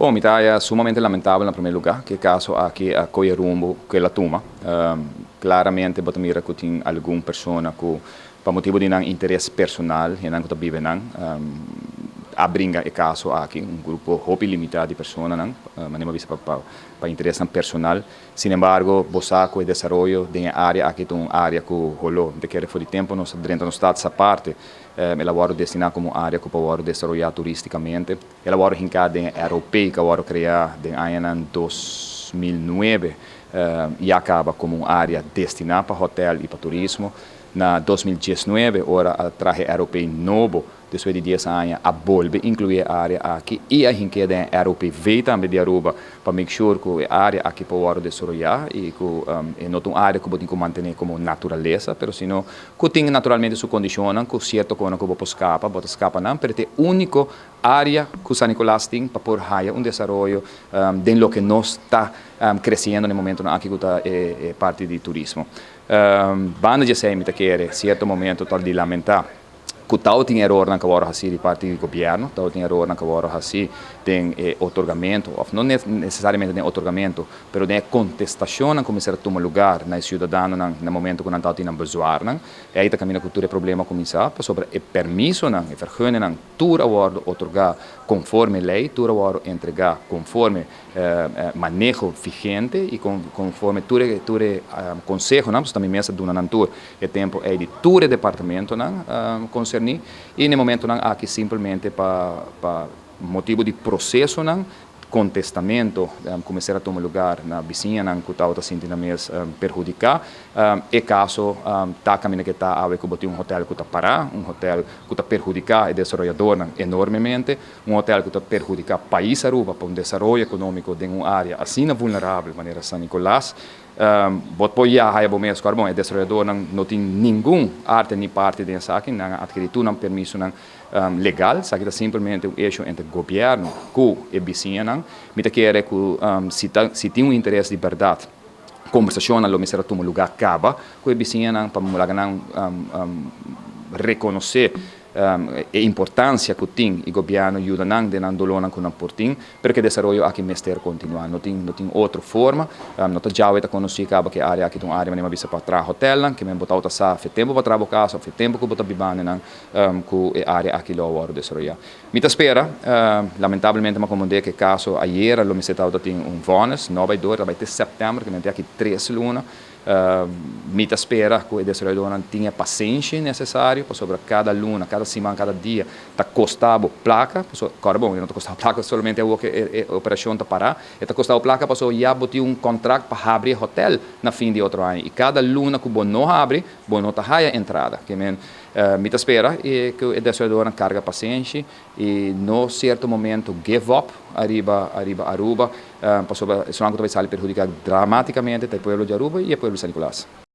Bon, mi ta sumamente lamentabel na promé lugá ku e kaso aki a kohe rumbo ku el a tuma. Klaramente bo ta mira ku tin algun persona ku pa motibu di nan interes personal, hendenan ku ta biba nan, a bringa e kaso aki, un grupo hopi limitá di personanan, manera mi a bisa pa interesnan personal. Sin embargo, bo sa ku e desaroyo den e área aki ta un área ku holó. Mi ta kere for di tempu nos a drenta nos status aparte, el a wòrdu destiná komo un área ku por wòrdu desaroyá turístikamente. El a wòrdu hinká den e ROP ku a wòrdu kreá den añanan 2009 ya kaba komo un área destiná pa hotèl i pa turismo. Na 2019, ora a traha e ROP nobo, despues di 10 aña, a bolbe inkluí e área aki i a hink'é den e ROPV tambe di Aruba pa make sure ku e área aki por wòrdu desaroyá i ku e no ta un área ku bo tin ku mantené komo naturalesa, pero sino ku tin naturalmente su kondishonnan ku sierto kosnan ku bo por skapa, bo ta skapa nan, pero ta e úniko área ku San Nicolas tin pa por haya un desaroyo den loke nos ta kresiendo na e momentonan aki ku ta e parti di turismo. Banda di esei mi ta kere sierto momento ta di lamentá ku tabatin erornan ku a wòrdu hasí di parti di gobièrnu, tabatin erornan ku a wòrdu hasí den e otorgamentu, òf no nesesariamente den otorgamentu, pero den e kontestashonnan ku mester a tuma lugá na e siudadanonan na momento ku nan tabatin nan bezwaarnan. E ei ta kaminda ku tur e problema a kuminsá, pasobra e permisonan, e vergunningnan, tur a wòrdu otorgá konforme lei, tur a wòrdu entregá konforme maneho vigente i konforme tur e konsehonan, pasobra mi mes a duna nan tur e tempu ei di tur e departamentonan konserní, i na e momentonan aki simplemente pa motibu di prosesonan kontestamentu ku mester a tuma lugá na bisiñanan ku tabata sinti nan mes perhudiká. E kaso ta kaminda ku ta awe ku bo tin un hotèl ku ta pará, un hotèl ku ta perhudiká e desaroyadornan enormemente, un hotèl ku ta perhudiká pais Aruba pa un desaroyo ekonómiko den un área asina vulnerabel manera San Nicolas. Bo por ya haya bo mes, bon, e desaroyadornan no tin ningun arte ni parte den esaki, nan a atkirí tur nan permisonan legal, esaki ta simplemente un issue entre gobièrnu ku e bisiñanan. Mi ta kere ku si tin un interes di bèrdat, kombersashonnan lo mester a tuma lugá kaba ku e bisiñanan pa laga nan rekonosé e importansia ku tin i gobièrnu yuda nan den nan dolónan ku nan por tin, pero ku e desaroyo aki mester kontinuá. No tin otro forma, no ta djawe ta konosí kaba ku e área aki ta un área manera mi a bisa pa traha hotèlnan, ke men bo tabata sa fe tempu pa traha bo kas òf fe tempu ku bo ta bibando nan ku e área aki lo a wòrdu desaroyá. Mi ta spera, lamentablemente mi a komprondé ku e kaso ayera lo mester tabata tin un vonnis, no bai dor, ta bai te sèptèmber, ke men tin aki 3 luna. Mi ta spera ku e desaroyadornan tin e pasenshi nesesario, pasobra kada luna, kada siman, kada dia ta kosta bo plaka, pasobra, kòrda bon, e no ta kosta bo plaka solamente awor ku e operashon ta pará, e ta kosta bo plaka pasobra ya bo tin un kontrakt pa habri e hotèl na fin di otro aña i kada luna ku bo no habri, bo no ta haya entrada. Ke men, mi ta spera ku e desaroyadornan karga pasenshi i no sierto momento give up ariba Aruba, pasobra esnan ku ta bai sali perhudiká dramatikamente ta e pueblo di Aruba i e pueblo di San Nicolas.